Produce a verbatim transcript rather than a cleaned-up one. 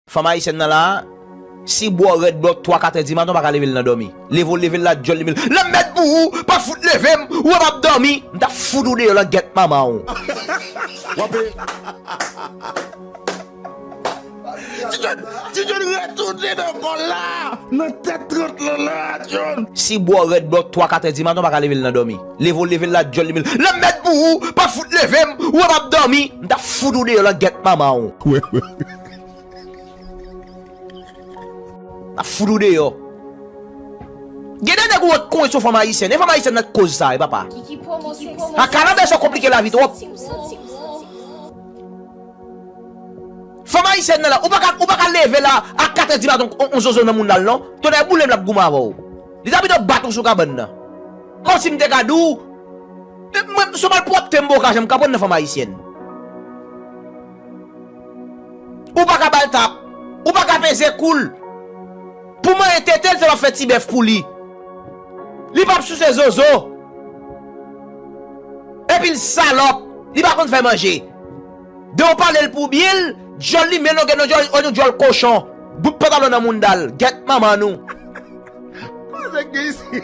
Fanm ayisyèn nan la, si bwè w rèd bò twa, katrè di maten, w pa ka leve l nan dòmi. Leve w leve l la, djòl li men l. Lanmèd pou ou, pa fout leve m, ou wè m ap dòmi. M ta fout ou deyò lan gèt manman w. W ap Ti John, Ti John retounen nan kò la, nan tèt trant lan la, John. Si bwè w rèd bò twa, katrè di maten, w pa ka leve l nan dòmi. Leve w leve l la, djòl li men l. Lanmèd pou ou, pa fout leve m, ou wè m ap dòmi. M ta fout ou deyò lan gèt manman w. N ap fout ou deyò. Gen de nèg ou wè k konyen sou fanm ayisyèn. E fanm ayisyèn nan k koz sa, e papa. Kiki pwomosyon. A kalanbè sa w konplike lavi twòp. Fanm ayisyèn nan la, ou pa ka, ou pa ka leve la a katrè di maten, on, on zozo nan moun la, non. Tonnè boule m l ap goumen avè w. Li ta pito bat ou sou kabann nan. Kòmsi m te ka di w, e mwen, se malpwòpte m bò ka janm ka pran nan fanm ayisyèn. Ou pa ka ba l tap. Ou pa ka peze kou l. Pou manyen tete l, se l ap fè ti bèf pou li. Li p ap souse zozo. Epi l salòp. Li pa konn fè manje. De w pale l pou byen l, djòl li men longè nan djòl, yon djòl kochon. Bout pantalon nan mounda l. Gèt manman nou. Koze k gen isi?